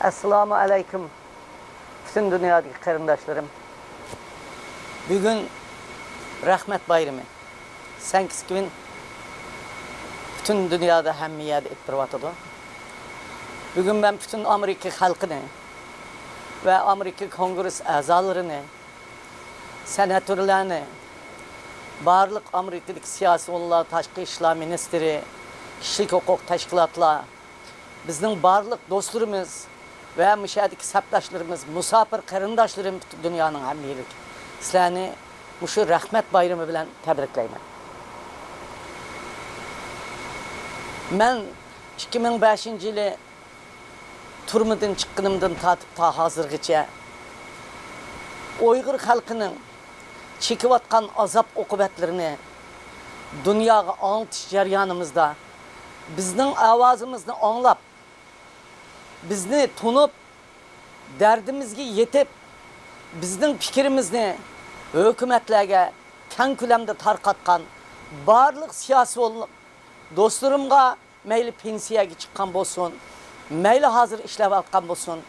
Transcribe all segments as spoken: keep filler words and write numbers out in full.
ئەسسالامۇ ئەلەيكۇم، پۈتۈن دۇنيادىكى قېرىنداشلىرىم. بۈگۈن رەھمەت بايرىمى. سەنكىسكىۋىن پۈتۈن دۇنيادا ھەممە يەردە ئېلىپ بېرىۋاتىدۇ. بۈگۈن مەن پۈتۈن ئامېرىكا خەلقىنى ۋە ئامېرىكا كونگرېس ئەزالىرىنى، سېناتورلارنى، بارلىق ئامېرىكىدىكى سىياسىيونلار، تاشقى ئىشلار مىنىستىرى، كىشىلىك ھوقۇق تەشكىلاتلار، بىزنىڭ بارلىق دوستلىرىمىز ۋە مۇشۇ يەردىكى سەپداشلىرىمىز، مۇساپىر قېرىنداشلىرىم، پۈتۈن دۇنيانىڭ ھەممە يېرىدىكى، سىلەرنى مۇشۇ رەھمەت بايرىمى بىلەن تەبرىكلەيمەن. مەن ئىككى مىڭ بەشىنچى يىلى تۈرمىدىن چىققىنىمدىن تارتىپ تا ھازىرغىچە ئۇيغۇر خەلقىنىڭ چېكىۋاتقان ئازاب-ئوقۇبەتلىرىنى دۇنياغا ئاڭلىتىش جەريانىمىزدا، بىزنىڭ ئاۋازىمىزنى ئاڭلاپ، بىزنى تونۇپ، دەردىمىزگە يېتىپ، بىزنىڭ پىكرىمىزنى ھۆكۈمەتلەرگە كەڭ كۆلەمدە تارقاتقان بارلىق سىياسىيونلۇق دوستلىرىمغا، مەيلى پېنسىيەگە چىققان بولسۇن، مەيلى ھازىر ئىشلەۋاتقان بولسۇن،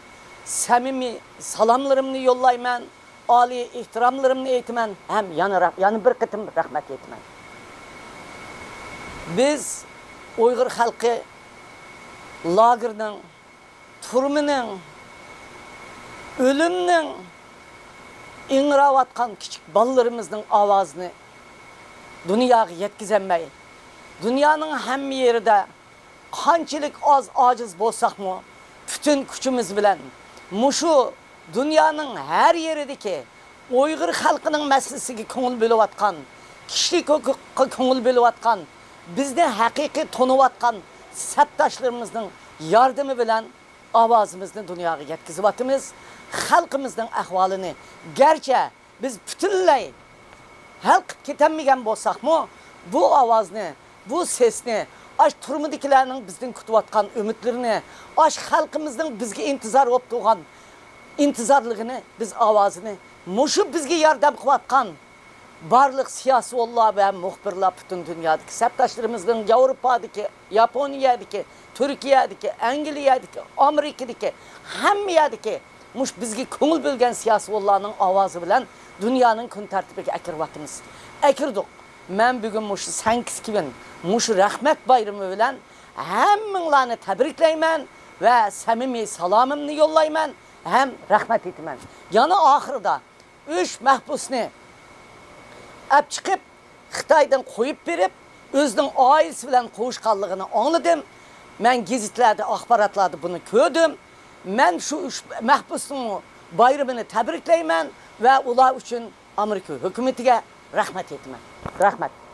سەمىمىي سالاملىرىمنى يوللايمەن، ئالىي ئېھتىراملىرىمنى ئېيتىمەن ھەم يەنە رەھ-، يەنە بىر قېتىم رەھمەت ئېيتىمەن. بىز ئۇيغۇر خەلقى لاگېرنىڭ، تۈرمىنىڭ، ئۆلۈمنىڭ، ئىڭراۋاتقان كىچىك بالىلىرىمىزنىڭ ئاۋازىنى دۇنياغا يەتكۈزەلمەي، دۇنيانىڭ ھەممە يېرىدە قانچىلىك ئاز ئاجىز بولساقمۇ، پۈتۈن كۈچىمىز بىلەن مۇشۇ دۇنيانىڭ ھەر يېرىدىكى ئۇيغۇر خەلقىنىڭ مەسىلىسىگە كۆڭۈل بۆلۈۋاتقان، كىشىلىك ھوقۇققا كۆڭۈل بۆلۈۋاتقان، بىزنى ھەقىقىي تونۇۋاتقان سەپداشلىرىمىزنىڭ ياردىمى بىلەن ئاۋازىمىزنى دۇنياغا يەتكۈزۈۋاتىمىز. خەلقىمىزنىڭ ئەھۋالىنى گەرچە بىز پۈتۈنلەي ھەل قىلىپ كېتەلمىگەن بولساقمۇ، بۇ ئاۋازنى، بۇ سېسنى، ئاش تۈرمىدىكىلەرنىڭ بىزدىن كۈتۈۋاتقان ئۈمىدلىرىنى، ئاش خەلقىمىزنىڭ بىزگە ئىنتىزار بولۇپ تۇرغان ئىنتىزارلىقىنى بىز ئاۋازىنى مۇشۇ بىزگە ياردەم قىلىۋاتقان بارلىق سىياسىيونلار ۋە مۇخبىرلار، پۈتۈن دۇنيادىكى سەپداشلىرىمىزنىڭ، ياۋروپادىكى، ياپونىيەدىكى، تۈركىيەدىكى، ئەنگلىيەدىكى، ئامېرىكىدىكى، ھەممە يەردىكى مۇشۇ بىزگە كۆڭۈل بۆلگەن سىياسىيونلارنىڭ ئاۋازى بىلەن دۇنيانىڭ كۈن تەرتىپىگە ئەكىرىۋاتىمىز. ئەكىردۇق. مەن بۈگۈن مۇشۇ سەنكىسكىۋىن، مۇشۇ رەھمەت بايرىمى بىلەن ھەممىڭلارنى تەبرىكلەيمەن ۋە سەمىمىي سالامىمنى يوللايمەن ھەم رەھمەت ئېيتىمەن. يەنە ئاخىرىدا ئۈچ مەھبۇسنى ئەپ چىقىپ، خىتايدىن قويۇپ بېرىپ، ئۆزىنىڭ ئائىلىسى بىلەن قوۋۇشقانلىقىنى ئاڭلىدىم. مەن گېزىتلەردە، ئاخباراتلاردا بۇنى كۆردۈم. مەن شۇ ئۈچ مەھبۇسنىڭ بايرىمىنى تەبرىكلەيمەن ۋە ئۇلار ئۈچۈن ئامېرىكا ھۆكۈمىتىگە رەھمەت ئېيتىمەن. رەھمەت.